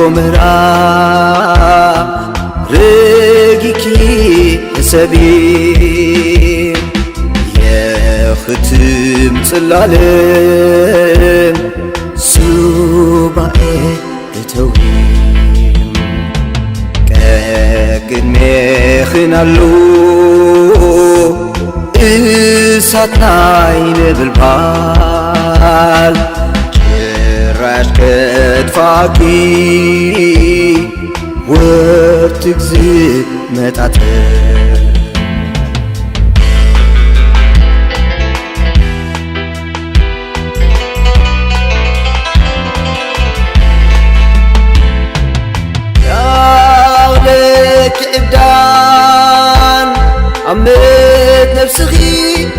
ጎመራ ረጊኪ ሕሰቢ፣ የኽትም ጽላለም ሱባኤ እተዊ። ቀቅድሜኽን ኣሎ እሳት ናይ ነበልባል፣ ጭራሽ ከጥፋኪ ወርትግ ዝመጣጠር። ያቕለኪ ዕብዳን ኣመት ነብስኺ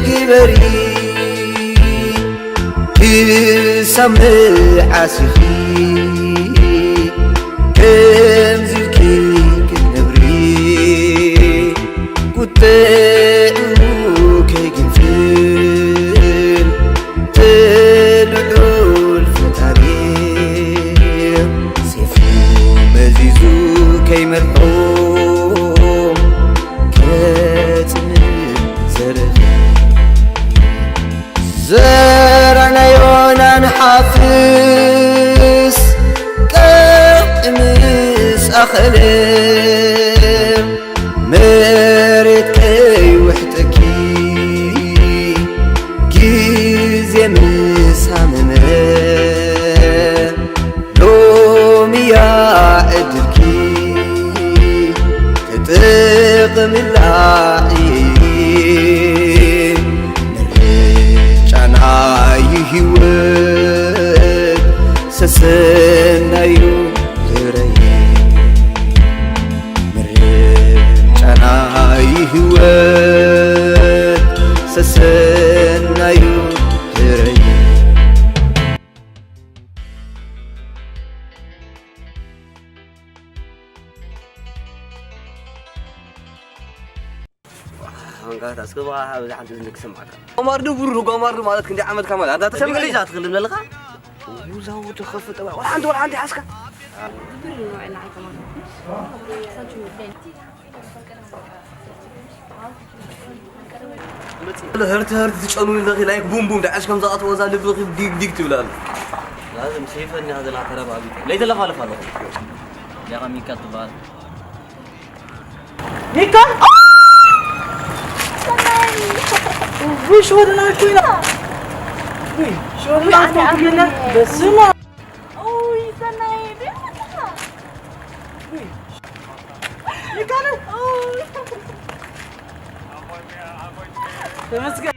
ግበሪ፣ ክሳብ መዓስ ኢኺ ከምዚ ኢልኪ ክትነብሪ? ቁጥዑ ከይግንፍል ትልዑል ፈጣሪ፣ ሴፉ መዚዙ ከይመርሖም ከጽንዕ ዘርኢ። ዘራናዮናን ሓፍስ ቀቕ ምስ ኣኸለ፣ መሬት ከይውሕጠኪ ግዜ ምስ ሃመመ፣ ሎሚ እያ ዕድልኪ ተጠቐምላ እየ። ምርጫ ናይ ህይወት ሰሰናዩ ድረይ። ምርጫ ናይ ህይወት ሰሰናዩ ድረይ። ኣንጋታ እስከ ብኣ ኣብዚ ሓንቲ ዝንክ ስማዕካ። ጓማርዱ ብሩር ጓማርዱ ማለት ክንደይ ዓመትካ ማለት? ኣንታ ተሰምዕ እንግሊዝ ኣትክልም ዘለኻ? ውዛው ተኸፍተ ወላ ሓንቲ ወላ ሓንቲ ሓስካ። ህርቲ ህርቲ ትጨኑ ኢልኺ ላይክ ቡም ቡም ዳዕሽ ከም ዝኣተወ እዛ ልብኺ ዲግ ዲግ ትብል ኣላ። ላዝም ሰይፈን እያ ዘላ ተረባቢት። ለይተለፋልፍ ኣለኹ። ያኻ ሚካ ትበሃል። ሚካ? ውይ፣ ሽወደናዊት ኮይና። ውይ፣ ሽወደናዊት ኮይና። በስመ ኣብ። ኡይ፣ ሰናይ፣ ደይ መጣ። ውይ። ሚካ ነው። ኡይ። ተመስገን።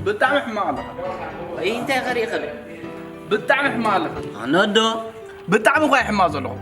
ብጣዕሚ ሕማቕ ኣለኻ። ኣይ፣ እንታይ ከሪእኻ? ብጣዕሚ ሕማቕ ኣለኻ። ኣነ ዶ? ብጣዕሚ እኳ እየ ሕማቕ ዘለኹ።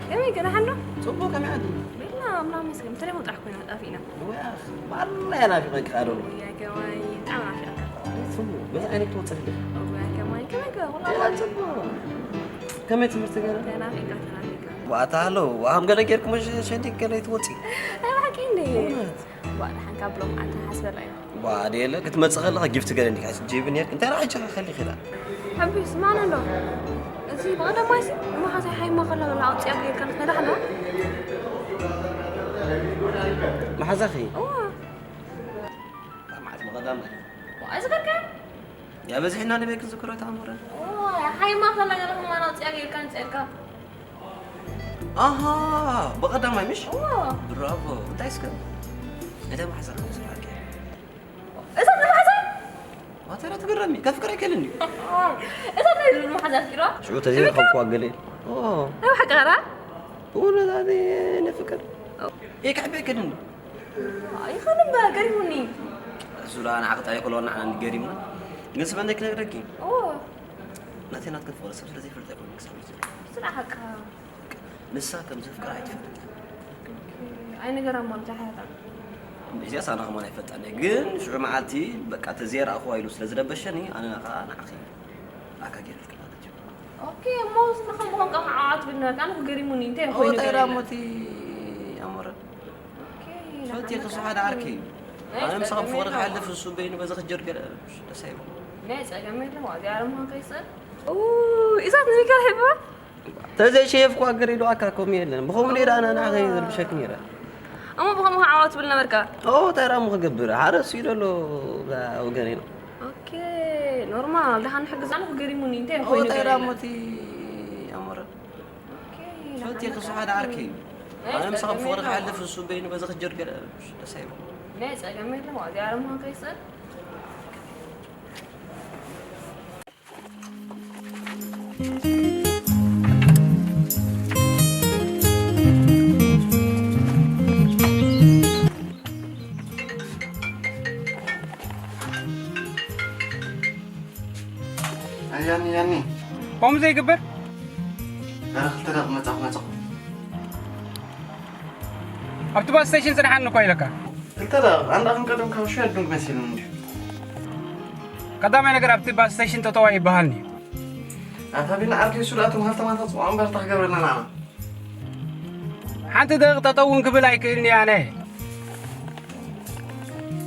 ከመይ ገና ሓሎ? ጽቡቕ ከመይ ኣዲ? ቤላ ኣምላኽ መስገን። ብተለይ ጥራሕ ኮይና ጠፊእና። ወይ ኣኽ፣ ባላ እያ ናፊቐኪ ኣዶ። ወይ ከማይ ብጣዕሚ ናፊቐካ። ጽቡቕ፣ በዚ ዓይነት ክትወጽእ ኣለኪ። ወይ ከማይ ከመይ ገ-፣ ወላ ቤላ ጽቡቕ። ከመይ ትምህርቲ ገለ? ተናፊቕካ፣ ተናፊቕካ። ዋታ ኣሎ፣ ዋም ገለ ጌርኩም ሸ-፣ ሸንዲቅ ገለ ትወጺ። ኣይ፣ ብሓቂ እንደ። እውነት? ዋ፣ ደሓን ካብ ብሎም ኣንተ ሓስበላ እዩ። ዋ ደየለ ክትመጽእ ከለኻ ጊፍት ገለ እንዲካ ጀይብ ነርክ እንታይ ረኣ ጀኻ ከሊ ኺዳ። ሓቢስ ማን ኣሎ? እዚ ብቐዳማይሲ ንመሓዛይ ሓይማ ከላ በላ ኣውፅያ ገይርካ ንክነዳ ሓላ። መሓዛኺ እዋ መዓት ብቐዳማይ ኣይዝከርከ ያ በዚሕና ንበይ ክንዝክሮ ተኣምረ ሓይማ ከላ ገለ ከማን ኣውፅያ ገይርካ ንፅእካ። ኣሃ ብቐዳማይ ምሽ እዋ ብራቮ እንታይ እስከ እንታይ መሓዛኺ ዝብላከ እዛ ንመሓዛይ ዋተራ ትግረሚ ከፍቅር ኣይከልን እዩ እዛ ናይ ዝብል መሓዛ ኣፍቂርዋ ሽዑ ተዘይረኸብኩዋ ገለ ኦ ናይ ሓቃራ እውነት ኣነ ነፍቅር ይክሕበ ኣይከልን እዩ ይኸን እምበር ገሪሙኒ እሱ ደኣ ንዓኺ ጥራይ ከሎ ንዓና ንገሪምና ግን ስመነይ ክነግረኪ ኦ ናተይ ናትኪ ፍቕሪ ሰብ ስለ ዘይፈልጥ ኣይኮነ ክሳብ ሕጂ ስለ ሓቃ ንሳ ከም ዘፍቅራ ኣይትፈልጥ ኣይነገራ እሞ ብዛሓታ እዚኣ ሳና ከማን ኣይፈልጣን እየ ግን ሽዑ መዓልቲ በቃ ተዘየረኣኽዋ ኢሉ ስለ ዝረበሸኒ ኣነ ከዓ ንዓኺ ኣካ ገይረልኪ ማለት እዩ ኦኬ እሞ ንኸም ብኾንካ ከዓ ዓዋት ብልነበርካ ኣነ ገሪሙኒ እንታይ ኮይኑ ታይ ገለ ዳሞቲ ኣሞረ ኦኬ ፈልቲ ክሱ ሓደ ዓርኪ እዩ ኣነ ምሳኻ ብፍቕሪ ክሓልፍ እሱ በይኑ በዚ ክጀር ገለ ደስ ኣይብሉ ናይ ፀገም የለ እዚኣ ርምሃን ከይስእል እዛት ንሚካል ሄባ ተዘይሸየፍኩ ኣገር ኢሉ ኣካ ከምኡ የለን ብኸምኡ ኔዳ ኣነ ንዓኸ ዘርብሸክ ነይረ እሞ ብኸምኡ ከዓ ዓዋት ብል ነበርካ ኦ ታይ ዳሞ ክገብር ሓደ እሱ እዩ ዘሎ ወገነይ ነው ኦኬ ኖርማል ደሓን ሕግዝ ኣነ ገሪሙኒ እንታይ ኮይኑ ታይ ገለ ዳሞቲ ኣሞረ ፈልቲ ክሱ ሓደ ዓርኪ እዩ ኣነ ምሳኻ ብፍቕሪ ክሓልፍ እሱ በይኑ በዚ ክጀር ገለ ደስ ኣይብሉ ናይ ፀገም የለ እዚኣ ርምሃን ከይስእል ያኒ ያኒ ከምኡ ዘይግበር ገረ ክልተ ደቂ መጻኹ መጻኹ ኣብቲ ባስ ስቴሽን ጽንሓኒ እኮ ኢለካ ክልተ ደቂ ኣንዳ ክንቀደም ካብ ሹ ኣዱንግ መሲሉኒ እንዲዩ ቀዳማይ ነገር ኣብቲ ባስ ስቴሽን ጠጠዋ ይበሃል እዩ ኣታ ቢና ዓርኪ ሱዳቱ ሃብተማታ ጽዋዕን በርታ ክገብረልና ንዓና ሓንቲ ደቂ ጠጠውን ክብል ኣይክእልን እየ ኣነ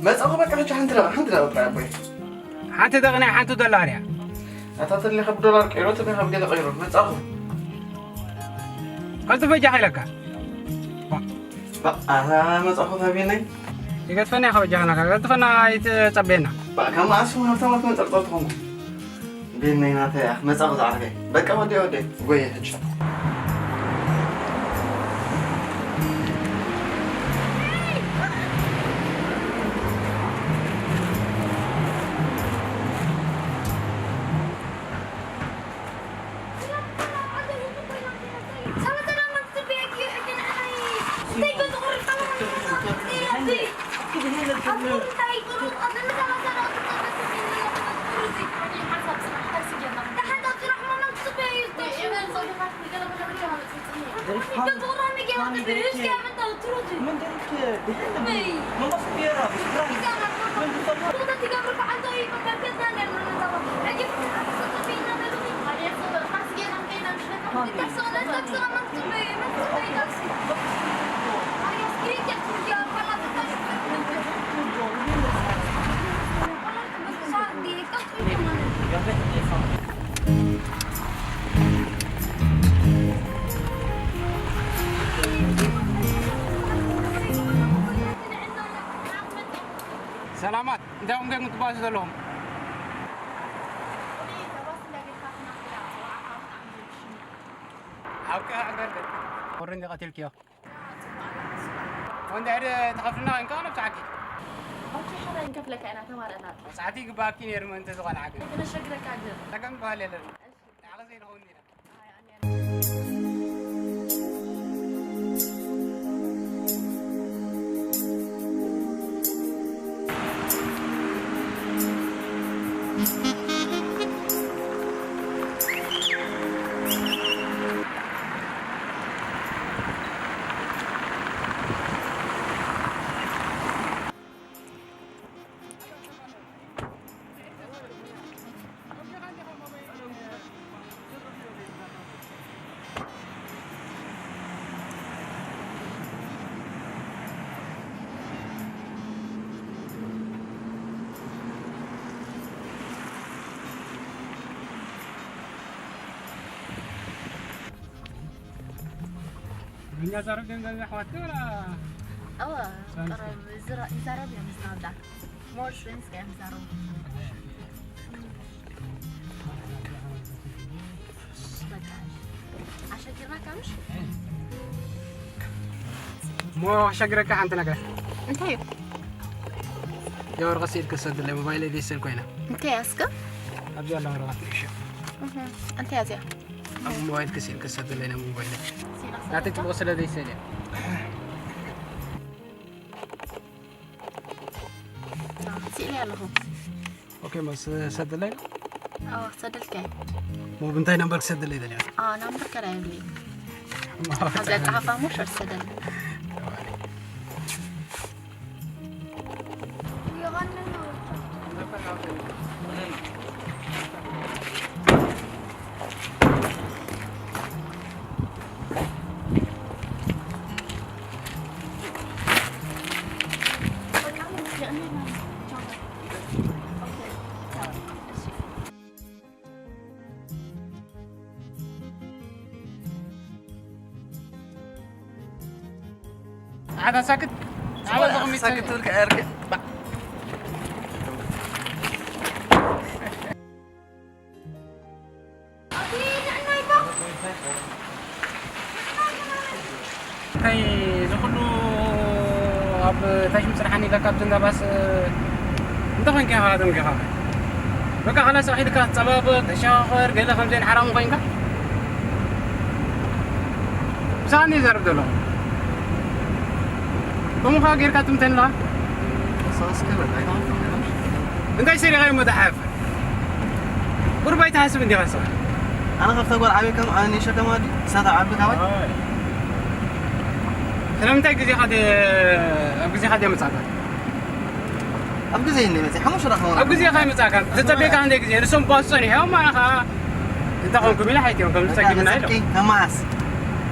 መጻኹ በቃ ሕጂ ሓንቲ ደቂ ሓንቲ ደቂ ጥራይ ኣቦይ ሓንቲ ደቂ ናይ ሓንቲ ዶላር እያ ኣታ ተሊኻ ብዶላር ቀይሮ ተሊኻ ብገለ ቀይሮ መጻኹ ቀልጥፈ ጃኻ ኢለካ ኣታ መጻኹ ታቢነይ ይገጥፈና ኢኻ በጃኻ ናካ ቀልጥፈና ኣይትጸበየና ካብ መዓስ ሃብታማት መንጠርጠር ትኾንኩ ቤነይ ናተይ መጻኹ ዝዓርከይ በቃ ወደይ ወደይ ጎየ ሕጂ ሰላማት እንታይ ኩም ገይኩም ትባሱ ዘለኹም ኣብ ከ ሃገር ወረ እንዲ ቀቲልክዮ ወንድሕር ተኸፍልና እንካ ነብስሓኪ ኦኬ ሓራይ ንከፍለካ ኢና ተማረና መፅሓቲ ይግባኣኪ ነይሩ ምእንቲ ዝኾነ ሓገዝ ክነሸግረካ ግን ፀገም በሃል የለን ንዓኸ ዘይንኸውን ኢና እኛ ዛረብ ደንጋ ኣሕዋት ከራ እወ፣ ቀረብ ዝራ-፣ ይዛረብ እዮም ዝናብዳ። ሞር ስዌንስካ እዮም ዝዛረቡ። በቃ፣ ኣሸጊርናካ ምሽ? እሞ ኣሸግረካ ሓንቲ ነገር። እንታይ እዩ? ያ ወረቐት ስኢል ክሰድለይ ሞባይለይ ዘይሰል ኮይና። እንታይ ኣስከ? ኣብዚ ኣላ ወረቐት ንእሽቶ። እህ፣ እንታይ ኣዚያ? ኣብ ሞባይል ክስኢል ክሰድለይ ናይ ሞባይል። ሲላ ናተይ ሰደካ። ጽቡቕ ስለ ዘይሰል እያ። ስኢለ ኣለኹ። ኦኬ፣ መስ-፣ ሰደለይ? ኣዎ፣ ሰደልካይ። ሞ ብንታይ ነምበር ክሰደለይ ደልያ? ኣዎ፣ ናምበር ከላይ ይብሊ። ኣብዚ ኣጻሓፋ እሞ ሸር ሰደል። ኣታ ሳክት። ኣታ ሳክት ትብል ከ ኣርክ። እንታይ እዚ ኩሉ ኣብ ታሽ ምጽንሓኒ ኢለካ ኣብቲ እንዳ ባስ እንታይ ኮይንካ ኢኻ ደንጊኻ? በቃ፣ ኸላስ ኣኺልካ ትጸባበ፣ ተሸኻኸር፣ ገለ ከም ዘይን ሓራሙ ኮይንካ? ምሳኻ እንደ ይዛረብ ዘለኹ። ከምኡ ኸኣ ጌርካ ትምተኒ ኣለኻ? ሰስከ በቃ፣ ኣይኮነን። እንታይ ሰሪቐ እሞ ተሓፍ? ቁሩብ ኣይትሓስብ እንዲኻ ንስኻ? ኣነ ካብታ ጓል ዓብየ ከም ኣነ ንእሽቶ ከም ኣዲ፣ ንሳ ትዓቢ ካባይ? ኣይ። ስለምንታይ ግዜኻ ደ-፣ ኣብ ግዜኻ ደይመጻእካ? ኣብ ግዜ እንደ መጽእ፣ ሓሙሽተ ረኸቡ። ኣብ ግዜኻ ኣይመጻእካን። ተጸበየካ እንደ ግዜ፣ ንሶም ባስ ጸኒሖም፣ ኣነ ኸኣ እንታይ ኾንኩም ኢለ ሓይትዮም፣ ከም በቃ፣ ዝጸጊምና ኢሎም። ንስኪ ከማስ።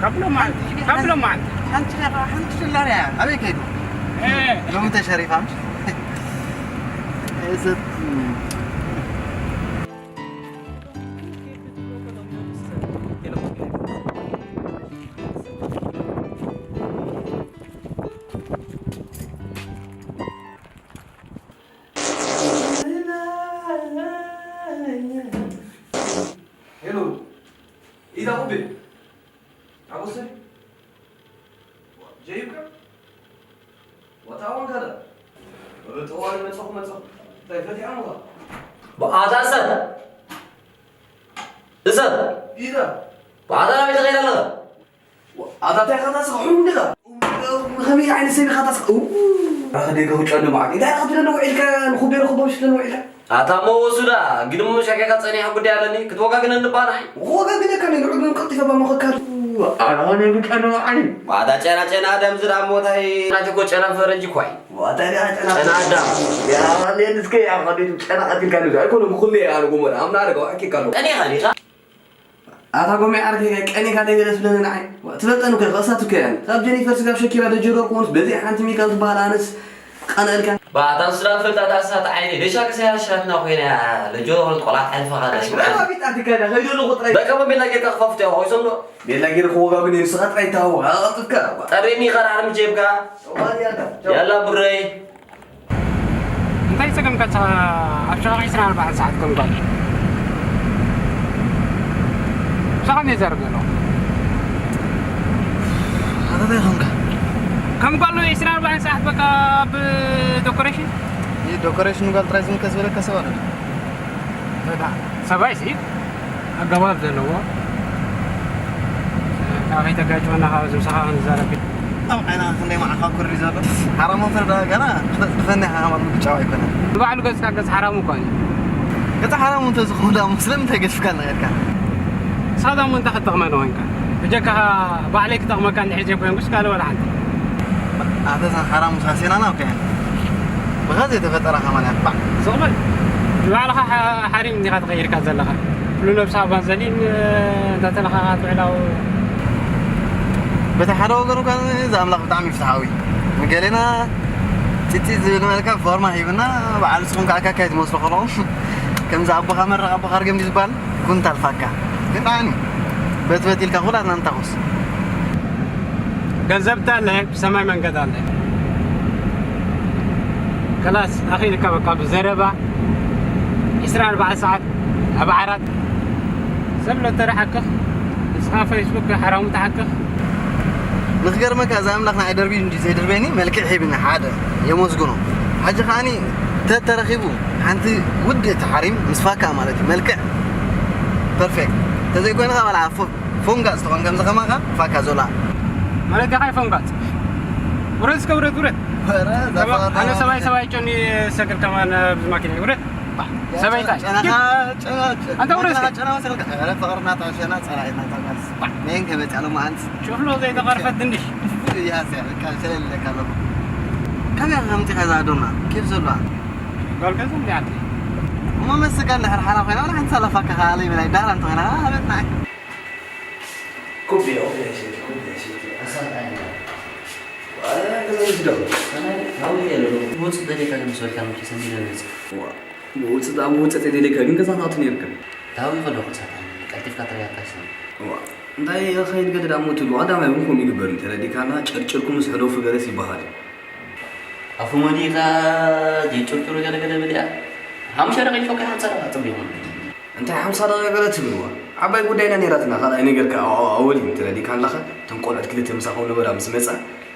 ካብ ሎማዓንቲ፣ ካብ ሎማዓንቲ። ሓንቲ ደቂቃ፣ ሓንቲ ዶላር እያ። ኣበይ ከይዱ? እ። ሎሚ ተሸሪፋ ምሽ? እሰት። ሄሎ፣ ኢዳ ቁቤ። ሓጎሰይ? ጀይብካ? ወታ ወንከለ? ርጥዋን መጸኹ መጸኹ። እንታይ ፈቲሖምኻ? ብኣታ ሰብ? እሰብ? ኢዳ? ብኣታ ናበይ ተኸይደ ኣለኻ? ኣታ እንታይ ኢኻ ታስኻ? ሑም ዲኻ? ከመይ ዓይነት ሰብ ኢኻ ታስኻ? ኡ፣ ኣኸ ደገ ውጭ ኣለዎ ዓዲ። እንታይ ኢኻ ትብለኒ ውዒልካ? ንኹቤ ንኹቦ ምሽ ትብለኒ ውዒልካ? ኣታ እሞ ወሱዳ፣ ግድም ሸቂኻ ጸኒሐ ጉዳይ ኣለኒ። ክትወጋግነኒ ባናይ። ወጋግነካ ነይ ንዑድ ምን ቀልጢፈ ባሞኸካ። ኣታ ኸመይ ውጭ ኣለዎ ዓዲ። ኣታ ጨና ጨና ደም ዝዳ ሞታይ። ናቲ እኮ ጨና ፈረንጂ እኮ ኣይ። ዋታ ዲኣ ጨና። ጨና ኣዳም። ያ፣ ሌንስከ ያ፣ ኸዲቱ ጨና ቀቲልካ ንዛ። ኣይኮነ፣ ብኹሉ እየ ኣነ ጎመራ። ኣምና ኣረጋው ሓቂቃ ኣለዎ። ቀኒኻ ዲኻ? ኣታ ጎመይ ዓርከይ፣ ቀኒኻ ደይ ገለ ስለኒ ንዓይ። ትፈልጠኒ እኮ፣ ኸእሳት እኮ እያ። ካብ ጀኒፈር ስጋብ ሸኪራ ደጀሮ ኮንስ፣ በዚ ሓንቲ ሚካል ትበሃል ኣነስ ቀንአልካ። ባታ ስራ ፈልጣ ዳሳ ተዓይኒ፣ ደሻ ከሰያ ሻትና ኮይና፣ ደጀሮ ኾንስ ቆልዓ ኣልፋኻ ዳስ። ራቢት ኣትካ ዳ፣ ኸይዶ ለኹ ጥራይ። በቃ በቤላ ጌርካ ክኸፍቶ እያ፣ ኾይሶም ዶ? ቤላ ጌር ክወጋግን እዩ፣ ንስኻ ጥራይ ታወ፣ ኣቐልጥፍካ። ጠሬኒ ኸር ዓለም ጀብካ። ሶማልያ ዳ። ቻው። ያላ ብረይ። እንታይ ጸገምካ ንስኻ ኣብ ሸቓቕ ዕስራን ኣርባዕተን ሰዓት ከም ጓል? ምሳኻ እንድየ ዝዛረብ ዘለኹ። ኣታ እንታይ ኾንካ? ከም ጓል ዕስራን ኣርባዕተን ሰዓት በቃ ኣብ ዶኮሬሽን? ይህ ዶኮሬሽን ጓል ጥራይ ዝምልከት ዝበለካ ሰብ ኣሎ። በቃ ሰብኣይ ሲ ኣገባብ ዘለዎ፣ ካብ ከይተጋጭወና ካብ እዚ ምሳኻ ክንዛረብ። ኣብ ዓይና ክንደይ መዓኻ ኩሪ ዘሎ። ሓራም ሞተር ደኣ ገና ክፈ-፣ ክፈንያ ከማን ምድጫው ኣይኮነን። ንባዕሉ ገጽካ ገጽ ሓራም እኮ እዩ። ገጽ ሓራም እንተ ዝኾነ ደኣ ስለምንታይ ገድፍካ ነይርካ? ንስኻ ደኣ እሞ እንታይ ክትጠቕመኒ ኮንካ? ብጀካ ባዕለይ ክጠቕመካ እንድሕር ዘይኮንኩስ ካልእ ወላ ሓንቲ። ኣታ እዛ ሓራም ሳሴናና እኮ እያ። ብኻ ዘይተፈጠራ ከማን እያ። ባዕ። ስቕ በል። ንባዕልኻ ሓ-፣ ሓሪም እንዲኻ ተቐይርካ ዘለኻ። ኩሉ ነብስኻ ባዘሊን፣ እ፣ እንዳተለኻኻ ትውዕል ኣብ በቲ ሓደ ወገኑ እኳ እዚ ኣምላኽ ብጣዕሚ ፍትሓዊ። ገሌና ፂፂ ዝብል መልካ ፎርማ ሂብና፣ በዓል ንስኹም ከዓ ካካይ ትመስሉ ከለኹም። ከምዚ ኣቦኻ መረቕ ኣቦኻ ርገም ድዩ ዝበሃል? ኩንታል ፋካ። ግን ደሓን እዩ። በትበት ኢልካ ኩላትና ንታኾስ። ገንዘብ እንተ ኣለሀ ብሰማይ መንገድ ኣለ። ከላስ ኣኺልካ በቃ ብዘረባ ዕስራን ኣርባዕተን ሰዓት ኣብ ዓራት ዘሎ ተረሓክኽ ንስኻ ፌስቡክ ሓራሙ ተሓክኽ። ንክገርመካ እዛ ኣምላኽ ንዓይ ደርቢ እንዲ ዘይደርበኒ መልክዕ ሂብኒ ሓደ የመስግኖ። ሕጂ ከዓኒ ተተረኺቡ ሓንቲ ውድእቲ ሓሪም ምስ ፋካ ማለት እዩ። መልክዕ ፐርፌክት ተዘይኮይንካ ባላ ፎንጋ ዝተኾን ከምዚ ከማኻ ፋካ ዞላ ማለት ዲኻ ይፈንጋጽ ውረድ እስከ ውረድ ውረድ። ኣነ ሰባይ ሰባይ ጨኒ ሰግር ከማን ኣብዚ ማኪና ውረድ። ሰበይታይ ኣንተ ውረድ እስከ። ጨና ወሰልካ ፍቕርና ታሸና ጸላኢና ታቃስ ሜን ከመጽ ያለው ማንስ ጭፍሎ ዘይተቐርፈት ድንሽ ያስ ያልካ ሸለለካ ኣለኹ። ከመይ ከምቲ ከዛ ዶና ኬፍ ዘለዋ ጓል ገዛ እንዲ ዓዲ እሞ መስጋ እንድሕር ሓራ ኮይና ወላ ሓንቲ ሰለፋ ከኻለይ ብላይ ዳራ እንተኾይና ኣበትና ኩቢ ኦፕሬሽን ኩቢ ሽቲ ኣሳልጣኝ ዋላ ገዛ ይስደው ሰናይ ታዊ የለ ውጽእ ደሌካ ግን ሰልካ ምኪ ሰንዲ ለበጽ ብውፅእ ደኣ ብውፅእ ተደሊካ ግን ገዛ ትኣቱ ነርካ ታዊ ከለኹ ሳታ ቀልጢፍካ ትረጋጋሽ ሰብ እንታይ ኸይድ ገለ ደኣ ሞት ኢሉ ቀዳማይ እውን ከምኡ ይግበር እዩ ተረዲካና ጨርጭርኩም ምስ ሕደፉ ገለስ ይበሃል እዩ ኣፉ መሊኻ ጀጭርጭሩ ገለገለ ብልያ ሓሙሽተ ደቂቕ ፎቅ ሓንሳ ደቂቕ ጽቡቕ ይኾን እንታይ ሓምሳ ደቂቕ ገለ ትብልዋ ዓባይ ጉዳይና ነይራትና ካልኣይ ነገር ከ ኣወል እዩ ተረዲካ ኣለኻ እቶም ቆልዑት ክልተ ምሳኹም ነበራ ምስ መጻ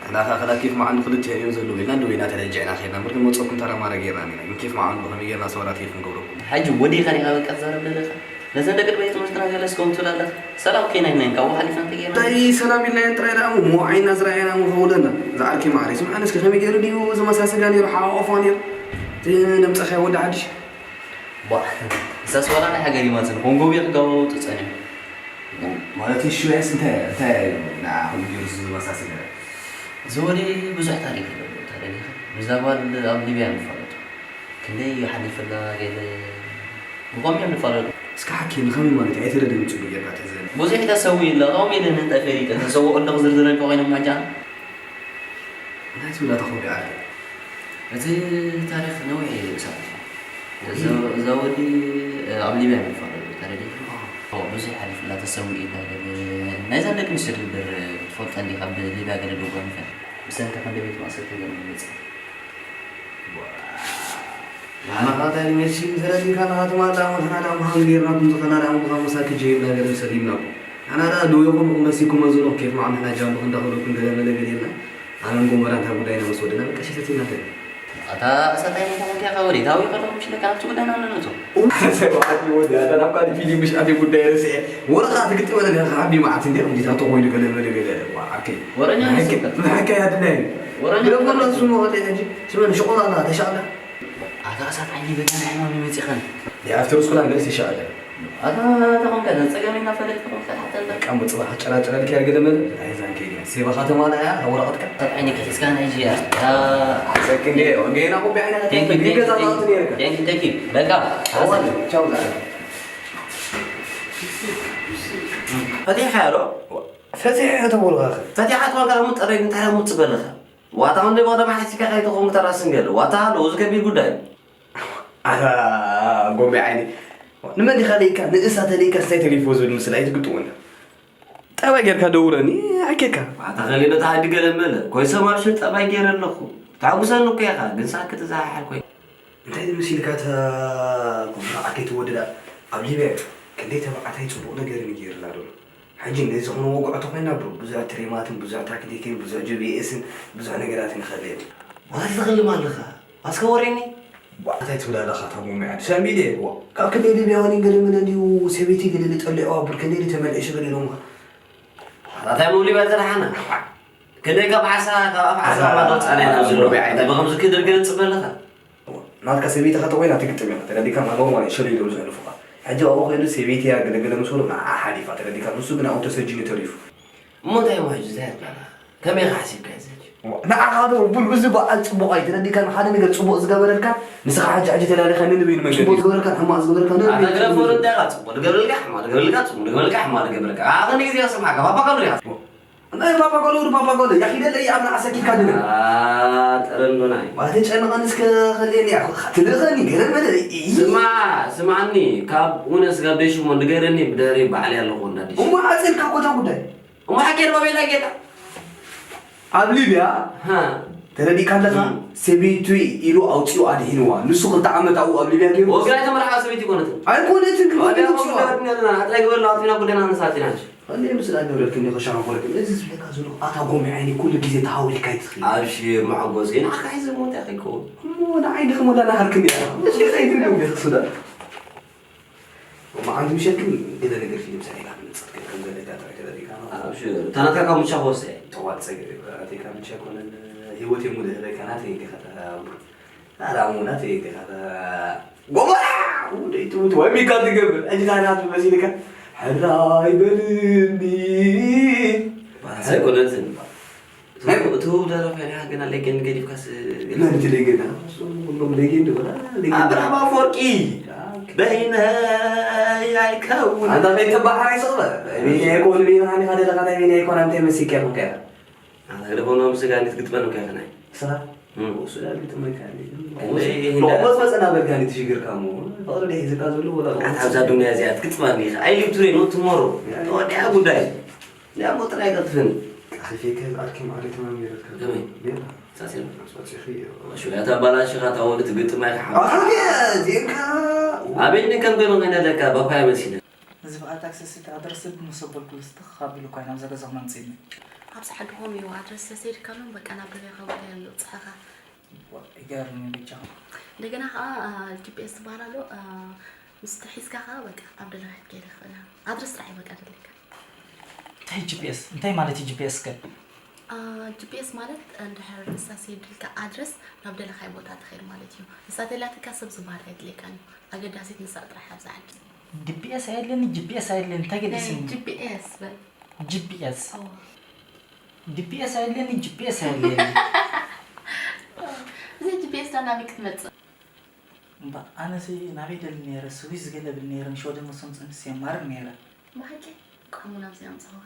ንሕና ከኣ ከላ ኬፍ መዓንዱ ክልተ እዮም ዘለዉ ኢልና ደዊና ተረጅዕና ከድና ምርክ መጾኩም ተራ ማራ ጌርና ኔና ግን ኬፍ መዓንዱ ከመይ ጌርና ሰዋራት ኬፍ ንገብረኩም ሕጂ ወዲኻ ዲኻ በቃ ትዛረብ ዘለኻ ነዘን ደቂ ድበይ ትምህርትና ገለ እስከ ትብል ኣለኻ ሰላም ከይና ኢልና ካብ ሓሊፍና እንተጌርና እንታይ ሰላም ኢልና ጥራይ ደኣ እሞ ዓይና ዝረኣየና እሞ ከውለና ዝዓርከይ ማዕረ ስምዓን እስከ ከመይ ገይሩ ድዩ ዝመሳሰጋ ነይሩ ሓዋቆፋ ነይሩ እቲ ነምፀኻዮ ወዲ ሓድሽ ቧዕ ንሳስ ዋላ ናይ ሃገር ይማፅን ኮንጎ ቤት ክጋባበጡ ፀኒሑ ማለት ሽያስ እንታይ እንታይ እዩ ንዓ ከምኡ ገይሩ ዝመሳሰል ነገር እዚ ወዲ ብዙሕ ታሪክ ኣለዎ ተደሊኻ ምስዛ ጓል ኣብ ሊብያ ንፋለጡ ክንደይ እዩ ሓሊፍላ ገለ ብኸምኡ እዮም ንፋለጡ እስከ ሓኪ ንኸመይ ማለት እዩ ኣይተረድእን ፅቡቅ ጌርካ ትሕዘኒ ብዙሕ ተሰዊኡ ኣሎ ከምኡ ኢለ ንንጠ ፈሊጠ ተሰውኦ ኣለኹ ዝርዝረልካ ኮይኖም ማጃ እንታይ ትብላ ተኸቢኣ ኣለ እቲ ታሪክ ነዊሕ እዩ ርእሳ እዛ ወዲ ኣብ ሊብያ ንፋለጡ ተረዲእካ ብዙሕ ሓሊፍላ ተሰዊኡ ኢላ ገለ ናይዛ ደቂ ኣንስትዮ ድግበር ትፈልጠ እንዲኻ ብሊብያ ገለ ደጓሚፈን ብሰንካ ክንደ ቤት ማእሰርቲ ገለ ይመፅእ ንዓና ኸዓ እንታይ ንመሲ ተረዲእካ ንኻ ትማል ደኣ ንሕና ደኣ ምዃኑ ገይርናኩም ዝኸና ደኣ ምዃኑ መሳኪ ጀይብና ገለ ሰሊምናኩም ንሕና ደኣ ድወይኹም ኢኹም መሲኩም መዝኖ ኬፍ መዓም ንሕና ጃምቡ ክንዳኸደኩም ገለ መለ ገለ ኢልና ኣነን ጎመራ እንታይ ጉዳይና ምስ ወደና በቃ ሸተቲና ተን ኣታ እሳታይ ምዃኑ እንታይ ኸወዲ ታዊ ከለኹም ሽለካ ኣብቲ ጉዳይና ኣለነቱ ሰብዓት ወዲ ኣታ ናብ ካልእ ፊልም ምሽ ኣቲ ጉዳይ ረስዐ ወረኻ ትግጥመለ ዲኻ ሓቢ መዓት እንዲ ከምዚ ታቶ ኮይኑ ገለ መለ ገለ ዓርከይ ወረኛ ንሓቂ ኣድናይ ወረኛ ግደም ከሎ እሱ መቐለ ሕጂ ስመን ሽቆላ ኣላ ተሻለ ኣታ እሳት ዓይኒ በጃ ናይ ሕማም ይመፂኸን የኣፍተር ስኩላ ገለስ ይሻለ ኣታ ተኾንካ ጸገም ኢና ፈለጥ ተኾንካ ሓተን በቃ ምጽባሕ ጨራጨራ ልክ ያገለ መለ ኣይዛን ከይዲ ሴባኻ ተማላ እያ ወረቐትካ እሳት ዓይኒ ከሒስካ ናይ ጂ ሰኪ እንዲ ወገና ቁቢ ዓይነ Thank you, thank you, ገዛ thank you. ጣውት ነርካ Thank you, thank you. በቃ ቻው ዛዕለ ፈቲሕካ ዶ ፈቲሐ ተበልካ ፈቲሓ ትኾንካ ዳሞ ጠረግ እንታይ ዳሞ ትበለኻ ዋታ ወንደ ብቐደም ሓሲካ ከይትኾን ተራስን ገለ ዋታ ኣሎ እዚ ከቢድ ጉዳይ ኣታ ጎሜ ዓይኒ ንመን ዲኻ ደይካ ንእሳ ተደይካ ስታይ ተሪፍዎ ዝብል ምስል ኣይትግጥወና ጠባይ ጌርካ ደውረኒ ኣኬካ ኣታ ከሊዶ ተሃዲ ገለ መለ ኮይሰ ማርሹ ጠባይ ጌረ ኣለኹ ተሓጉሰኒ እኮ ኢኻ ግን ሳክት ዝሓሓል ኮይ እንታይ ዝምስ ኢልካ እታ ኮንትራዓት ከይትወድዳ ኣብ ሊብያ ክንደይ ተባዕታይ ፅቡቕ ነገር እዩ ገይርላ ዶ ሕጂ ነዚ ዝኾነ ወግዖ ተኾይና ብሮ ብዙሕ ትሬማትን ብዙሕ ታክቲክን ብዙሕ ጂቢኤስን ብዙሕ ነገራትን ይኸእል እየ ዋላ ትኽልም ኣለኻ ኣስከ ወሬኒ እንታይ ትብል ኣለኻ እታ ሙሚያ ሰሚለ ካብ ክንደይ ሊብያውያን ገለ መለ እንዲዩ ሰበይቲ ገለ ዝጠልዕዋ ብር ክንደይ ተመልዒ ሽግር ኢሎምኻ ኣታ ሙሊባ ተደሓና ክንደይ ካብ ዓሳ ካብ ኣፍ ዓሳ ማዶ ጻና ኢና ዝሎ እንታይ ብኸምዚ ክድርገ ዝጽበ ኣለኻ ናትካ ሰበይቲ ከተኮይና ትግጥም ኢኻ ተረዲካ ማለዎ ማለት ሸሉ ኢሎም ዘሕልፉኻ ሕጂ ኣብኡ ከይዱ ሰበይቲ እያ ገለገለ ምስ በሉ ንዓ ሓሊፋ ተረዲካ ንሱ ግን ኣብኡ ተሰጂኑ ተሪፉ እሞ እንታይ ዋሕጂ እንታይ ኣትላላ ከመይ ኢኻ ሓሲብካ እዚ ሕጂ ንዓኻ ዶ ቡል እዚ በዓል ጽቡቕ ኣይተረዲካን ሓደ ነገር ጽቡቕ ዝገበረልካ ንስኻ ሕጂ ሕጂ ተላሊኻ ንንበይን መንገዲ ጽቡቕ ዝገበረልካ ሕማቕ ዝገበረልካ ንንበይን ኣታ ግረፍ ወረዳ ኢኻ ጽቡቕ ዝገበረልካ ሕማቕ ዝገበረልካ ጽቡቕ ዝገበረልካ ሕማቕ ዝገበረልካ ኣኸኒ ግዜ ስምዓካ ፓፓ ካሉ ኢኻ ናይ ፓፓ ቆሎ ወዲ ፓፓ ቆሎ ያኺደለ እያ ኣብ ንዓሰኪካ ድነ ጠረንዶናይ ባቲ ጨንቐን እስከ ኸልየኒ ትልእኸኒ ገለ መለ ስማ ስማዕኒ ካብ እውነ ስጋ ደሽሞ ንገረኒ ብደሪ ባዕል ያለኹ እንዳዲሽ እሞ ዓፂልካ ኮታ ጉዳይ እሞ ሓቂ የልባ ቤላ ጌታ ኣብ ሊብያ ተረዲእካ ኣለኻ? ሰበይቱ ኢሉ ኣውፂኡ ኣድሒንዋ። ንሱ ክልተ ዓመት ኣብኡ ኣብ ሊብያ ገይሩ። ወግራ ተመርሓ ሰበይቲ ይኮነትን። ኣይኮነትን፣ ክበሃል ዋጋ ይፅዋ። ወግራ ኣጥላይ ግበርና ኣጥፊና ጉዳና ንሳት ኢና። እንዴ ምስላ ገብረልክኒ ከሻራኾለክኒ። እዚ ዝብለካ ዘሎ ኣታ ጎሚ ዓይኒ ኩሉ ግዜ ተሃዊልካ ይትኽእል። ኣብሽር መሐጎስ፣ ንዓኻ ሒዘ ሞት ያኺ ይከውን። እሞ ንዓይ ድኽም ወላ ናሃርክኒ እያ። እዚ ኸይድ ነው ቤት ሱዳን። መዓልቲ ምሸት ግን ገለ ነገር ፊልም ሰሪሕካ ክመጽእ ከም ዘለካ ጥራይ ተረዲእካ ማለት። ኣብሽር፣ እታ ናትካ ካብ ሙቻ ክወስድ እየ። ጠዋት ጸገብ የብላ፣ ናተይ ካብ ሙቻ ኣይኮነን፣ ህይወት እየ ሙሉእ ህበካ፣ ናተይ እንዲኻ እታ፣ ኣላ እሞ ናተይ እንዲኻ እታ፣ ጎመራ! ውደይ ትሙት ወይ ሚካ ትገብር፣ ሕጂ ታዲያ ናቱ መሲልካ፣ ሕራይ በልኒ። ባስ ኣይኮነትን። እቱ ደረፋ ኢኻ ገና ሌገንድ ገዲፍካስ መን እቲ ሌገንድ? እሱ ኩሎም ሌገንድ ወላ ሌገንድ። ኣብርሃም ኣፈወርቂ በይነይ ኣይከውን። ኣንታ ቤት ተባሓር ኣይስቕበ። ቤት ኣይኮን፣ ቤት ሃኒ ካደ ለኻ ናይ ቤት ኣይኮን፣ ኣንተ መሲክ ያኹን ከያ። ኣንታ ግደ ሆኖ ምስጋኒት ግጥመን ከያ ናይ። ስራ? እም። እሱ ዳር ግጥመን ከያ። እይ፣ እንደ- ብቆመት መጸና በልካኒ ትሽግርካ እሞ። ፍቕሪ ደይ ዝቃ ዘሎ ወላ ኣታ ኣብዛ ዱንያ እዚኣ ትግጥማኒ ኢኻ። ኣይ ሊብ ቱዴይ ኖት ቱሞሮ። ተወዲኣ ጉዳይ። ያሞ ጥራይ ቀልጥፍን። ኣኺፌከ ዝኣኪ ማዕረ ተማም ነይረካ። ከመይ? ጌርካ። ሳሴን። ኣስዋጽኺ። ሽጋታ ባላሽኻ ታወዲ ትግጥም ኣይካ ሓ-፣ ኣታ ጌ-፣ ዜንካ። ኣቤት ንከም ገመ ኸይነ ደካ ባፓያ መሲለ። እዚ ብኣታ ክሰስት ኣድረስ ብመሰበልኩ ልስትኽ ካብ ኢሉ እኳ ኢና ኣብዛ ገዛኹም ኣምጺእኒ። ኣብዚ ዓድኹም እዩ ኣድረስ ተሰይድካሎም በቃ ናብ ገበያ ካብ ቦታ ያለው ጽሕኻ። ዋ፣ ይገርም እዩ ብቻ። እንደገና ኸዓ፣ አ፣ ጂ ፒ ኤስ ትበሃል ኣሎ፣ አ፣ ምስ ተሒዝካ ኸዓ በቃ ኣብ ደለኻ ክትከይድ ትኽእል ኢኻ። ኣድረስ ጥራሕ እዩ በቃ ደለካ። እንታይ ጂ ፒ ኤስ? እንታይ ማለት እዩ ጂ ፒ ኤስ ከ? አ፣ ጂ ፒ ኤስ ማለት እንድሕር ንሳ ሰይድልካ ኣድረስ ናብ ደለኻዮ ቦታ ትኸይድ ማለት እዩ። ንሳ ተላትካ ሰብ ዝበሃል ኣይድልየካን እዩ። ኣገዳሲት ንሳ ጥራሕ ኣብዛ ዓዲ። ዲ ፒ ኤስ ኣየድልየኒ፣ ጂ ፒ ኤስ ኣየድልየኒ፣ እንታይ ናይ ገዲስኒ? ጂ ፒ ኤስ በል። ጂ ፒ ኤስ። ኦ። ዲ ፒ ኤስ ኣየድልየኒ፣ ጂ ፒ ኤስ ኣየድልየኒ። እዚ ጂ ፒ ኤስ ዳ ናበይ ክትመጽእ? እምባ፣ ኣነሲ ናበይ ደሊ ነይረ፣ ስዊዝ ገለ ብል ነይረ፣ ንሸወደን መሶም ጽንስ የማርር ነይረ። ብሓቂ? ከምኡ ናብዚ ኣምጻኹኻ?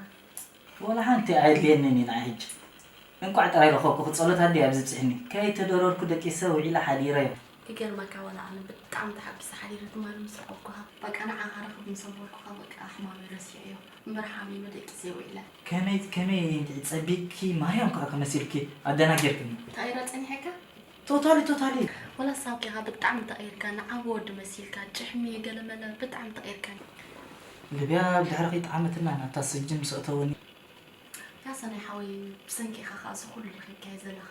ወላ ሓንቲ ኣየድልየንን እዩ ንዓይ ሕጂ። እንቋዕ ጥራይ ረኸብኩ፣ ክጸሎት ኣደይ ኣብዚ ብጽሕኒ። ከይተደረርኩ ደቂሰ ውዒለ ሓዲረ። ይገርመካ፣ ወላ ኣነ ብጣዕሚ ተሓጒሰ ሓዲረ ትማሊ ምስ ረኸብኩኻ። በቃ ንዓኻ ረኽብ ምስ ኣበልኩኻ፣ በቃ ሕማመይ ረሲዐዮ። እምበር ሓሚመ ደቂሰ ውዒለ። ከመይ፣ ከመይ እንድዒ ጸቢብኪ፣ ማርያም ከኣ ከመሲልኪ ኣደናጊርክኒ። እንታይ ኢለ ጸኒሐካ? ቶታሊ፣ ቶታሊ። ወላ ሳብኪኻ ብጣዕሚ ተቐይርካ፣ ንዓቢ ወዲ መሲልካ፣ ጭሕሚ ገለመለ ብጣዕሚ ተቐይርካኒ። ልብያ ብድሕሪ ከይጠዓመትና ናብታ ስጅን ምስ ኣእተወኒ። ያ ሰናይ ሓወይ፣ ብሰንኪኻ ኸኣ እዚ ኩሉ ረኺብካዮ ዘለኻ።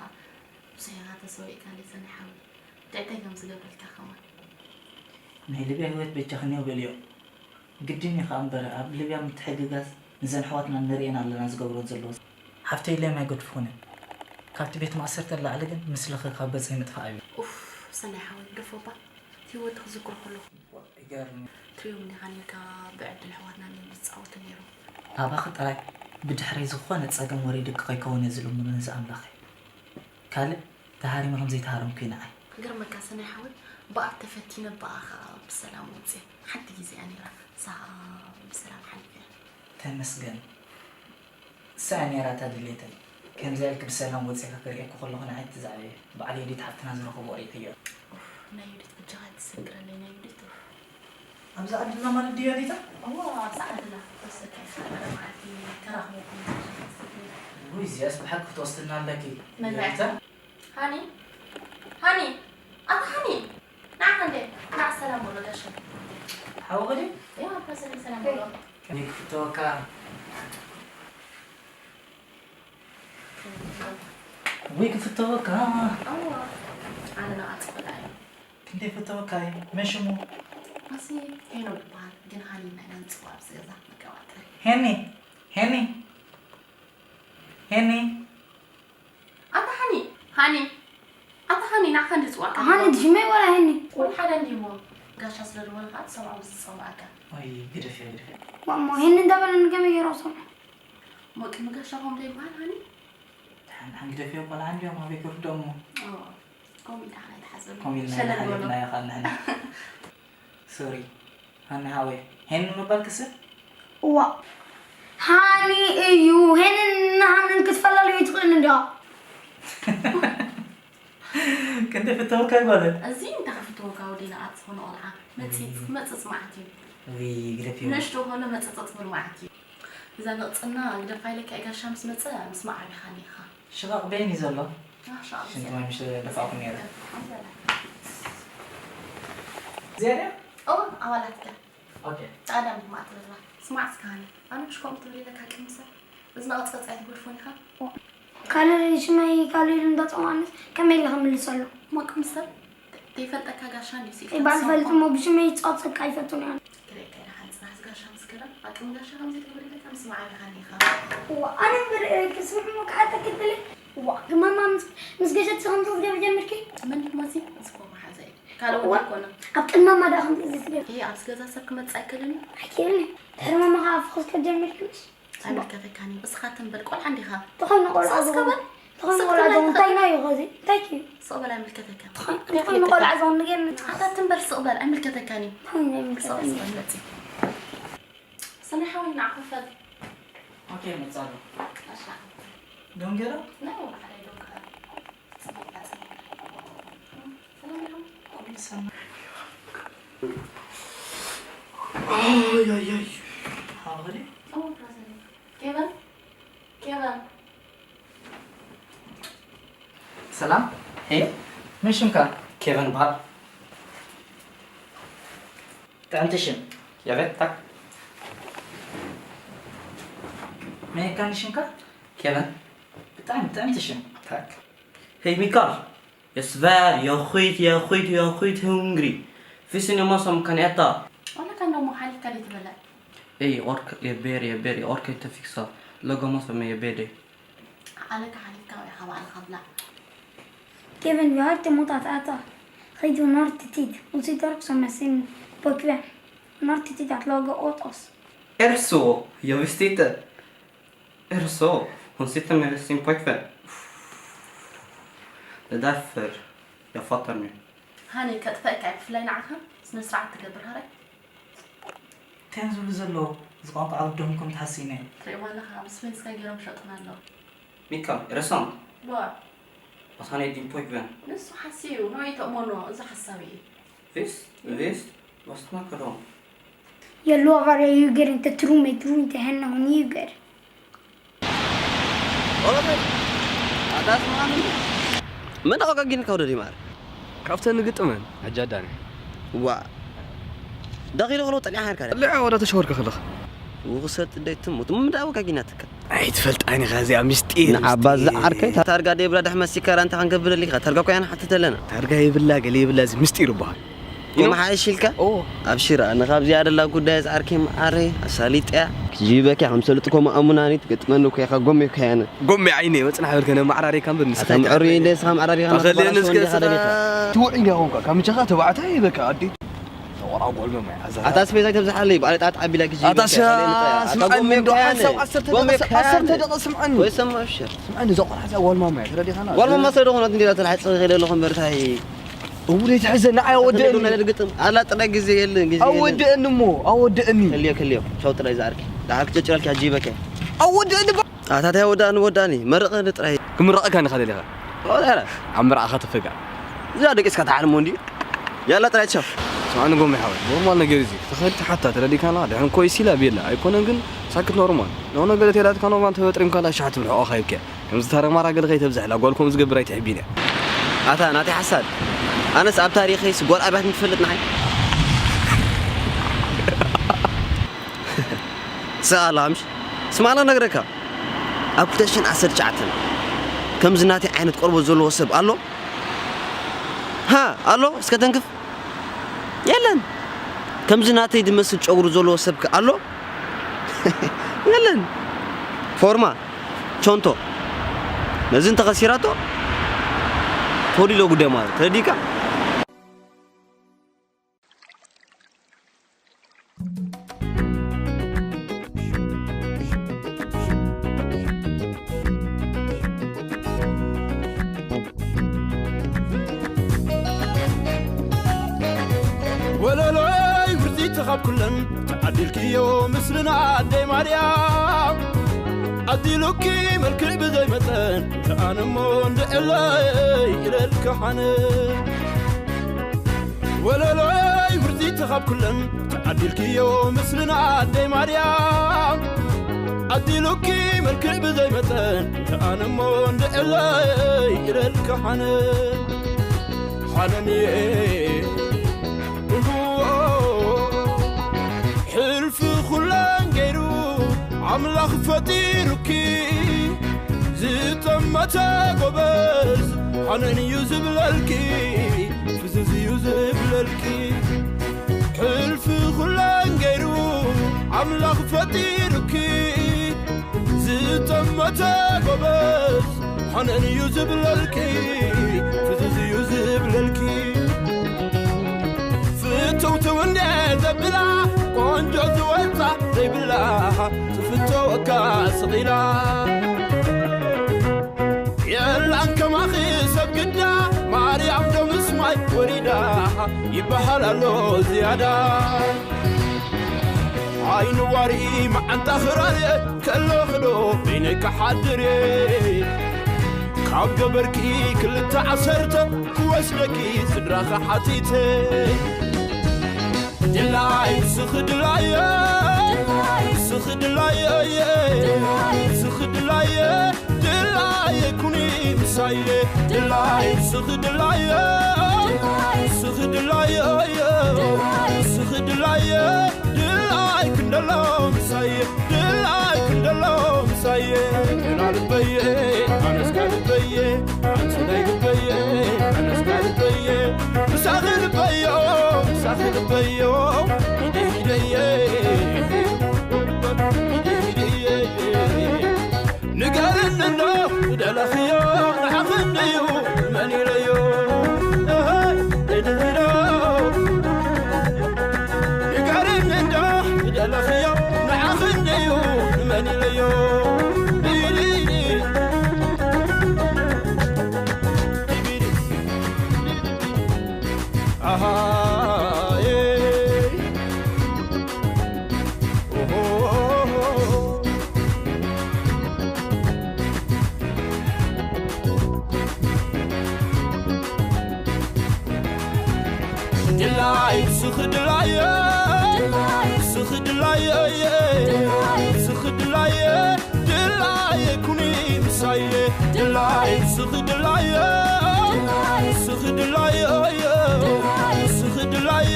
ብዙሕ ኢኻ ተሰዊእካለይ ሰናይ ሓወይ። እንታይ ከም ዝገብረልካ ከማን። ናይ ልብያ ህይወት በጃኽንዮ በልዮ። ግድን እዩ ኸኣ እምበር፣ ኣብ ሊብያ ምትሕግጋዝ ንዘን ኣሕዋትና ንርእየን ኣለና ዝገብሮ ዘለዋ። ሓፍተይ ኢሎም ኣይገድፉኽንን። ካብቲ ቤት ማእሰርቲ ንላዕሊ ግን ምስልኺ ካብ ገጸይ ምጥፋእ እዩ። ኡፍ፣ ሰናይ ሓወይ፣ ግደፎ እባ። ህይወት ክዝክሮ ከለኹ። ይገርም። ትሪኦም ዲኻ ኔርካ ብዕድል ኣሕዋትና እዮም ዝጻወቱ ኔሮም። ባባኺ ጥራይ ብድሕረይ ዝኾነ ጸገም ወሪዱኪ ከይከውን እየ ዝልምኖ ነዚ ኣምላኸይ። ካልእ ተሃሪመ ከም ዘይተሃረምኩ እዩ ንዓይ። ክገርመካ ሰናይ ሓወይ፣ ብኣብ ተፈቲነ ብኣ ኸኣ ብሰላም ወፅየ። ሓንቲ ግዜ እያ ነይራ፣ እሳ ኸኣ ብሰላም ሓሊፈ እያ። ተመስገን። እሳ እያ ነይራ እታ ድሌተይ። ከምዚኣ ኢልኪ ብሰላም ወፂኻ ክርእየኪ ከለኹ ንዓይ እቲ ዝዓበየ። በዓል ዮዲት ሓፍትና ዝረኸቦ ርኢኽዮ። ኡፍ፣ ናይ ዮዲት በጃኻ ኣይትሰግረለይ፣ ናይ ዮዲት ኡፍ። ኣብዛ ዓድና ማለት ድያ ዲታ? እዎ፣ ኣብዛ ዓድና ክትወስደካ ኢኻ። ሓደ መዓልቲ ተራኽበኩም። ውይ፣ እዚኣስ ብሓቂ ክትወስድና ኣለኪ። መን ዲታ? ሃኒ? ሃኒ? ኣታ ሃኒ? ንዓኻ እንዴ? ንዓ ሰላም በሎ ጋሻ። ሓውኺ ድዩ? ያ፣ ኣባ ሰላም፣ ሰላም በሎ። ይክፍተወካ። ወይ ክፍተወካ። ኣዋ፣ ኣነ ንዓ ጽበላ እየ። ክንደይ ፈተወካ እየ። መን ሽሙ? ኣሲ ሄኖ ይበሃል፣ ግን ሃኒ ኢና ኢና ንጽውዓ ኣብዚ ገዛ መቀባጠሪ። ሄኒ፣ ሄኒ፣ ሄኒ። ኣታ ሃኒ፣ ሃኒ። ኣታ ሃኒ፣ ንዓኻ እንዲ ጽዋዕካ ሃኒ ነይሩ። ትሽመይ ወላ ሄኒ? ኩሉ ሓደ እንዲሞ። ጋሻ ስለ ዝኾነ ከዓ ትሰምዖ ምስ ዝጸውዓካ። ኣይ፣ ግደፍያ፣ ግደፍያ። ማሞ፣ ሄኒ እንዳበለኒ ከመይ ገይሩ ክሰምዖ? እሞ ቅድሚ ጋሻ ከምኡ ዶ ይበሃል ሃኒ? ደሓን፣ ደሓን፣ ግደፍዮ፣ ቆልዓ እንዲዮም፣ ኣበይ ክርድኦም እሞ? ኦ፣ ከምኡ ኢልካ ኣይትሓዘሉ። ከምኡ ኢልና ሸለል በሎ። ሓሊፍናዮ ኸኣ ንሕና። ሶሪ፣ ሃኒ ሃወይ። ሄኒ ምባል ክስእ? እዋ። ሃኒ እዩ። ሄንን ሃንን ክትፈላለዩ ትኽእሉ እንዲያ። ክንደይ ፍተወካ ጓለ? እዚ እንታይ ክፍተወካ ወደይ ንኣት ዝኾነ ቆልዓ። መጺጽ፣ እይ። መጽጽ መዓት እዩ። ውይ፣ ግደፍዮ። ንእሽቶ ኾነ መጽጽ ብል መዓት እዩ። እዛ ንቕጽና ግደፋ ኢለካ፣ ጋሻ ምስ መጸ ምስማዕ ኣቢኻኒ ኢኻ። ሽቓቕ በይን እዩ ዘሎ። ኣሻ ሽንቲ ማይ ምሽ ደፋእኩ ነይረ። ኣበላ። እዚኣ ድያ? ኦ ኣባላትካ ኦኬ። ጻዕዳ ምድማዕ ትበላ። ስማዕ እስካኒ ኣነ ምሽ ከምኡ ትብል ኢለካ ቅምሰ። እዚ ንቕጽ ቀጻይ ትጎድፎን ኢኻ። ካልእ ሽመይ ካልእ ኢሉ እንዳጸዋዕንስ ከመይ ኢለ ክምልሰሉ? ሞቅም ሰብ ዘይፈልጠካ ጋሻ እንዲዩ ይባል ፈልጥ እሞ ብሽመይ ይጻወት ሰብካ ኣይፈቱን እያ። ክልእከ ኢለ ሓንጽ ናሕዚ ጋሻ ምስ ገረም ኣቅም ጋሻ ከምዚ ትገብር ኢለካ ምስ መዓቢኻኒ ኢኻ። እዋ ኣነ እምበር ክስምዕ እሞ ክሓተክ ትብል እዋ ግማማ ምስ ገሸት ከምዚ ክትገብር ጀምርኪ። መን ድሞ እዚ እዚ ኮ መሓዘ እዩ። ካልእ እውን ኣይኮነ። ኣብ ቅድማማ ደኣ ከምዚ እዚ ትገብር ይሄ ኣብዚ ገዛ ሰብ ክመጽእ ኣይክእልን እዩ። ኣይክእልን እዩ። ድሕሪ ማማ ከዓ ፍኹስ ክትጀምርኪ ምሽ ኣይምልከተካን እዩ። እስኻ ትንበል ቆልዓ እንዲኻ። ተኾይኑ ቆልዓ እስኻ ዝኾነ በል ተኾይኑ ስቕ ቆልዓ ትብል ዝኾነ እንታይ ናይ እዩ ኸዚ እንታይ እዩ ስቕ በል ኣይምልከተካን። ተኾይኑ ቆልዓ ዝኾነ ገይርና ኣታ ትንበል ስቕ በል ኣይምልከተካን እዩ። ተኾይኑ ስቕ ኣይምልከተኒ ስቕ በል መጽእ። ሰናይ ሓወይ ንዓ ኮፈል። ኦኬ መጻሉ። ኣሻ ደንገራ ናይ ወላሓይ ዶንካ። ጽቡቕ ጽቡቕ። ሰላም ኢኹም? ኩሉ ሰናይ። ኣይ ኣይ ኣይ። ሓወኸዲ ኦ ብራዘር። ኬቨን ኬቨን ሰላም። ሄይ፣ መን ሽምካ? ኬቨን በሃል። ጥዕምቲ ሽም። የቤት ታክ። መን እካ ሽምካ? ኬቨን። ብጣዕሚ ጥዕምቲ ሽም። ታክ። Hey Mikael, jag svär, jag skit, jag skit, jag skit hungrig. Finns det någon mat som kan äta? ዋላ ካን ደሞ ሓሊፍካ ደይ ትበልዕ? Ey, jag orkar, jag ber, jag ber, jag orkar inte fixa. Laga mat för mig, jag ber dig. ዓለካ ሓሊፍካ ወይ ኢኻ ባዕልኻ ብላዕ። Kevin, jag har inte mod att äta. Skit och narr till tid. Hon sitter också med sin pojkvän. Narr till tid att laga åt oss. Är det så? Jag visste inte. Är det så? Hon sitter med sin pojkvän. Det är därför jag fattar nu. ሃኒ ከጥፈእካ እዩ ብፍላይ ንዓኻ ስነ ስርዓት ትገብር ሃራይ። እንታይ እዮም ዝብሉ ዘለዉ? እዚ ቋንቋ ዓረብ ዶ ምኮኑ ተሓሲነ። ትሪእዋ ኣለኻ ኣብ ስፔንስካ ገይሮም ሸጡና ኣለዉ። Mikael, är det sant? ዋ Att han är din pojkvän? ንሱ ሓስዩ እዩ። ንወይ ተእመኖ እዚ ሓሳዊ እዩ። Visst, visst. Vad snackar du om? Jag lovar, jag ljuger inte. Tro mig, tro inte henne. Hon ljuger. ወለኸ ኣዳስ ማኑ መን ኣወጋጊን ካብ ደዲ ማር ካብተን ንግጥመን ኣጃዳኒ ዋ ዳኺ ዶ ከሎ ጠሊዓ ሃርካ ልዐ ወዳ ተሸወርካ ከለኽ ውኽሰት ደይ ትሙት ምንዳ ኣወጋጊናትካ ኣይትፈልጣን ኢኻ እዚኣ ምስጢር ንዓባ ዝዓርከይ ታርጋ ደይ ብላ ደሕ መሲካራ እንታይ ክንገብረልካ ታርጋ ኮያ ንሓትት ኣለና ታርጋ የብላ ገለ የብላ እዚ ምስጢር ይበሃል ይመሓየሽ ኢልካ ኦ ኣብሽራ ንኻብዚኣ ደላ ጉዳይ ዝዓርከይ መዓረይ ኣሳሊጥያ ክጅበኪ ከም ሰልጥ ኮማ ኣሙናኒ ትገጥመኒ እኮ ኢኻ ጎሜ እኮ ያነ ጎሜ ዓይነ መጽናሕ በልከ ነማዕራሪካ እምበር ንስኻ ኣታ ምዕሩይ እንደ ንስኻ ማዕራሪኻ ተኸልየ ነባራሽ ንስከ ወንዲኻ ደሊኻ ትውዕል ኢኻ ኮንካ ካብ ምቸኻ ተባዕታይ በቃ ኣዴ ተቆራቆል በማይ ኣዛ ኣታ ስፔስ ኣይተብዝሓለይ ባዕለ ጣት ዓቢላ ግዜ ኣታ ስምዓኒ እንዶ ሓንሳብ ዓሰርተ ደቂቕ ዓሰርተ ደቂቕ ስምዓኒ ወይ ሰማ ኣብሽር ስምዓኒ እዛ ቆልዓ እዚኣ ጓል ማማ እያ ተረዲኻና ጓል ማማ ስለ ዝኾነት እንዲላ ተላሓይ ጽኺ ከይደ ኣለኹ እምበር እንታይ እውደይ ትሕዘ ንዓይ ኣወደአኒ ግጥም ኣላ ጥራይ ግዜ የለን ግዜ የለን ኣወደአኒ እሞ ኣወደአኒ ከልዮ ከልዮ ቻው ጥራይ ዝኣርኪ ደሓር ክጨጭረልኪ ኣጂበከ ኣወደአኒ ኣታታይ ወዳእኒ ወዳእኒ መርቐኒ ጥራይ ክምረቐካ ንኻ ደሊኻ ወላላ ኣብ ምርኣኻ ተፈጋ እዛ ደቂስካ ተዓልሞ እንዲ ያላ ጥራይ ቻው ስማዕኒ ጎሚ ሓወይ ኖርማል ነገር እዚ ተኸል ተሓታ ተረዲካና ድሕን ኮይ ሲላ ቤላ ኣይኮነን ግን ሳክት ኖርማል ነው ነገር ተላትካ ኖርማል ተበጥሪምካላ ሻሕ ትብል ሕቆ ካይብከ ከምዚ ታረማራ ገለ ከይተብዝሕላ ጓል ከምኡ ዝገብር ኣይትሕቢን እያ ኣታ ናተይ ሓሳድ ኣነስ ኣብ ታሪኸይስ ጓል ኣብያት ንትፈልጥ ንዓይ ስኣላ ምሽ ስማዕላ ነግረካ ኣብ ክልተ ሽሕን ዓሰርተ ትሽዓተን ከምዚ ናተይ ዓይነት ቆርበት ዘለዎ ሰብ ኣሎ ሃ ኣሎ እስከ ተንክፍ የለን ከምዚ ናተይ ዝመስል ጨጉሪ ዘለዎ ሰብከ ኣሎ የለን ፎርማ ቾንቶ ነዚ እንተኸሲራቶ ተወዲሎ ጉዳይ ማለት ተረዲካ ወለሎይ ውርጺቲ ካብ ኩለን ተዓዲልክዮ ምስልና ኣደይ ማርያም ኣዲሉኪ መልክዕ ብዘይ መጠን ተኣነሞ እንድዕለይ ኢለልካ ሓነ ወለሎይ ውርጺቲ ካብ ኩለን ተዓዲልክዮ ምስልና ኣደይ ማርያም ዓዲሉኪ መልክዕ ብዘይ መጠን፣ ኣነ እሞ እንድዕለ ኢለልኪ ሓነ፣ ሓነንየ። እዎ፣ ሕልፊ ኩለን ገይሩ ኣምላኽ ፈጢሩኪ፣ ዝጠመተ ጎበዝ ሓነን እዩ ዝብለልኪ፣ ፍዝዝ እዩ ዝብለልኪ። ሕልፊ ኩለን ገይሩ ኣምላኽ ፈጢሩኪ፣ ዝጠመተ ጎበዝ ሓነን እዩ ዝብለልኪ፣ ፍዝዝ እዩ ዝብለልኪ። ፍትውትው እንደ ዘብላ ቆንጆ ዝወጻ ዘይብላ፣ ትፍተወካ ስቕ ኢላ። የላን ከማኺ ሰብ ግዳ፣ ማርያም ዶ ምስ ማይ ወሪዳ፣ ይበሃል ኣሎ ዝያዳ። ዓይኒ ዋሪ መዓንጣ ክራርየ፣ ከለኽዶ በይነይ ክሓድር እየ። ካብ ገበርኪ ክልተ ዓሰርተ፣ ክወስደኪ ስድራኺ ሓቲተ። ድላይ ስኺ ድላየ፣ ስኺ ድላየ፣ ስኺ ድላየ፣ ድላየ ኩኒ ምሳየ። ድላይ ስኺ ድላየ፣ ስኺ ድላየ፣ ስኺ ድላየ፣ ድላይ ክንደሎ ምሳየ። ድላይ ክንደሎ ምሳየ። ገና ልበየ፣ ኣነስካ ልበየ፣ ኣንቺ ናይ ልበየ፣ ኣነስካ ልበየ። ምሳኺ ልበዮ፣ ምሳኺ ልበዮ፣ ኢደ ኢደየ፣ ኢደ ኢደየ። ንገርኒ እንዶ ደለኽዮ፣ ንዓኺ እንድዩ መን ኢለዮ? እህ፣ ኢደ ኢደ። ንገርኒ እንዶ ደለኽዮ፣ ንዓኺ እንድዩ መን ኢለዮ? ኢደ ኢደ። ኣሃ፣ ኤይ። ኦሆ። ድላይ ስኺ ድላየ፣ ስኺ ድላየ፣ ስኺ ድላየ። ድላየ ኩኒ ምሳየ፣ ድላየ ስኺ ድላየ፣ ስኺ ድላየ፣ ስኺ ድላየ፣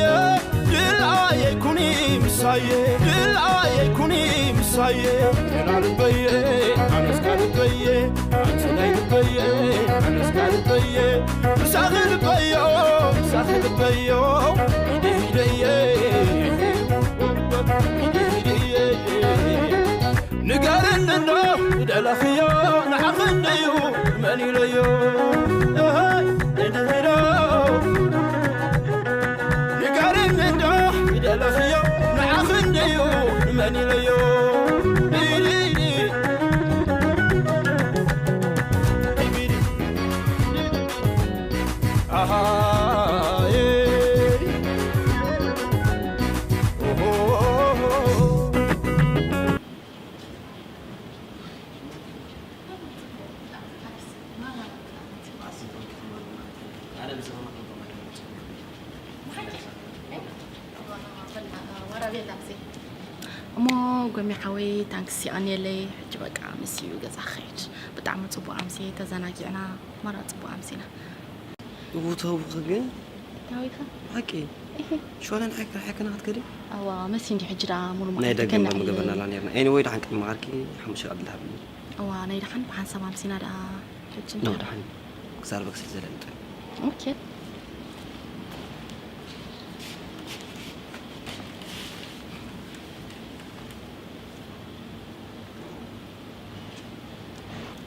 ድላየ ኩኒ ምሳየ፣ ድላየ ኩኒ ምሳየ። ገና ልበየ፣ ኣነስካ ልበየ፣ ኣንቺ ናይ ልበየ፣ ኣነስካ ልበየ፣ ምሳኺ ልበዮ፣ ምሳኺ ልበዮ፣ ኢደ ኢደየ፣ ኢደ ኢደየ። ንገርኒ እንዶ ደለኽዮ፣ ንዓኺ እንድዩ መን ኢለዮ? እህ፣ እንድዒ ዶ። ንገርኒ እንዶ ደለኽዮ፣ ንዓኺ እንድዩ መን ኢለዮ? ቢቢዲ፣ ቢቢዲ፣ ኣሃ፣ ኤይ፣ ኦሆ። እሞ ጎሚ ሓወይ፣ ታንክስ፣ የቐንየለይ። ሕጂ በቃ ምስ እዩ ገዛ ክኸይድ። ብጣዕሚ ጽቡቕ ኣምስየ፣ ተዘናጊዕና። ማራ ጽቡቕ ኣምሲና። እው ተውኺ ግን ናዊትካ? ሓቂ? እህ። ሸዋለ ንዓይ ክረሕየክና ክትከዲ? ኣዋ፣ መሲ እንዲ ሕጂ ደኣ ሙሉ ናይ መዓልቲ ደገ ከናዕይ። ምገበርናላ ነርና። ኤኒወይ፣ ደሓን ቅድሚ ዓርኪ ሓሙሽተ ቀብሊ ሃብኒ። ኣዋ፣ ናይ ደሓን ብሓንሳብ ኣምሲና ደኣ ሕጂ ኖ፣ እንታይ? ደሓን ክዛረበክ ስለ ዘለኒ ጥራይ። ኦኬ።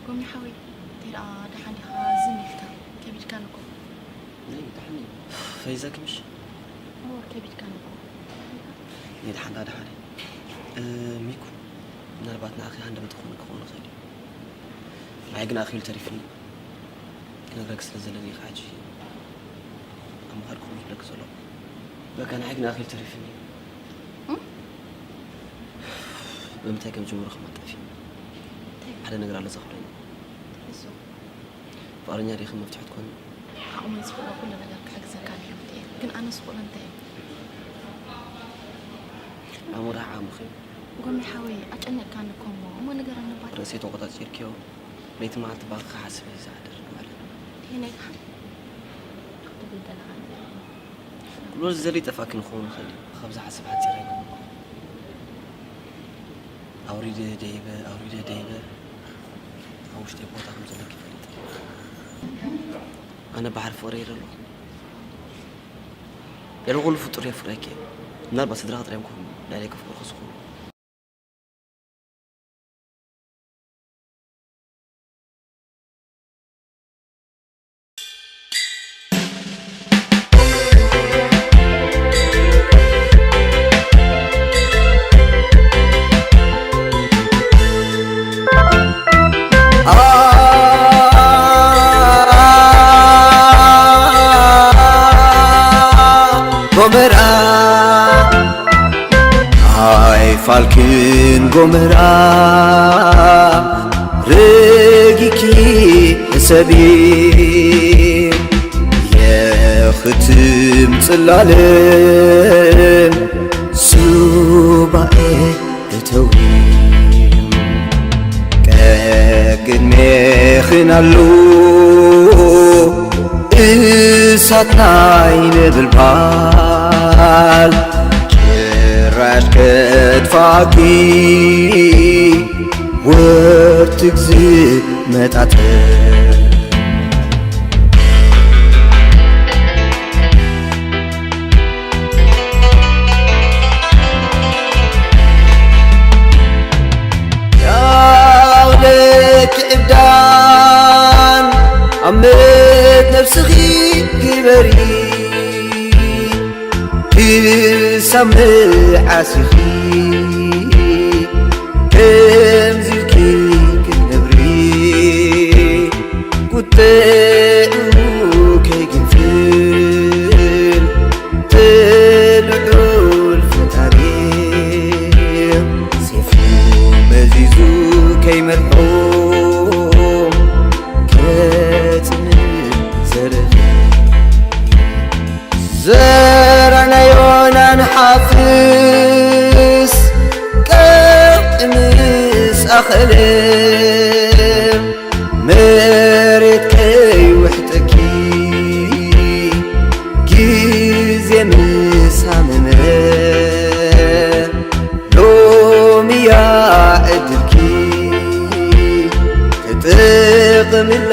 ጎሚ ሓወይ፣ እንታይ ደኣ ደሓን ዲኻ? ዝም ኢልካ? ከቢድካኒ እኮ። ናይ ደሓን እዩ። ፈይዛ ክምሽ? እወ፣ ከቢድካኒ እኮ። ናይ ደሓን ደኣ ደሓን እየ። እ፣ ሚኩ፣ ምናልባት ንዓኺ ሃንደበት ክኾን ክኾን ይኽእል እዩ። ንዓይ ግን ኣኺሉ ተሪፍኒ። ክነግረኪ ስለ ዘለኒ ኢኻ ሕጂ ኣብ ምኻድ ክኹን ዝብለኪ ዘለኹ። በቃ ንዓይ ግን ኣኺሉ ተሪፍኒ። እም? ብምንታይ ከም ጅምሮ ከም ኣጠፊ። እንታይ? ሓደ ነገር ኣሎ ዘኽብረኒ። እሱ? ፍቕረኛ ዲኺ መፍትሒ ትኮኒ? ዓቕመይ ዝኽእሎ ኩሉ ነገር ክሕግዘካ ድሕንቲ እየ። ግን ኣነ ዝኽእሎ እንታይ እዩ? ዓቕሙ ደኣ ዓቕምኺ እዩ። ጎሚ ሓወይ ኣጨነቅካኒ እኮ እሞ፣ እሞ ንገረኒ እባ። ርእሰይ ተቆጻጺርክዮ፣ ለይቲ መዓልቲ ባኺ ክሓስብ እየ ዝሓድር ማለት ነው። ይሄ ናይ ደሓን ክትብል ዘለኻ ነገር እዩ። ኩሉ እዚ ዘርኢ ጠፋኪ ንክኸውን ይኽእል እዩ። ካብ ዝሓስብ ሓጺር ኣይኮነን። ኣውሪደ ደይበ፣ ኣውሪደ ደይበ፣ ኣብ ውሽጠይ ቦታ ከም ዘለኪ ይፈልጥ እየ። ኣነ ባሕሪ ፍቕሪ እየ ዘለኹ። ልዕሊ ኩሉ ፍጡር የፍቅረኪ እየ። ምናልባት ስድራኺ ጥራይ እዮም ክኾኑ፣ ልዕለይ ከፍቅሩኺ ዝኽእሉ። ጎመራ ኣይፋልክን ጎመራ ረጊኪ ሕሰቢ የኽትም ጽላለም ሱባኤ እተዊ ቀቅድሜኽን ኣሎ እሳት ናይ ነበልባል ጭራሽ ከጥፋኪ ወርትግ ዝመጣጠር ያውለኪ ዕብዳን ኣመት ነብስኺ ግበሪ ክሳብ መዓስ ኢኺ ከምዚ ኢልኪ ክትነብሪ ቁጥዑ ከይግንፍል ትልዑል ፈጣሪ ሴፉ መዚዙ ከይመርሖም ከጽንዕ ዘርኢ ዘራናዮናን ሓፍስ ቀቕምስ ኣኸለ መሬት ከይውሕጠኪ ግዜ ምስ ሃመመ ሎሚ እያ ዕድልኪ ተጠቐምላ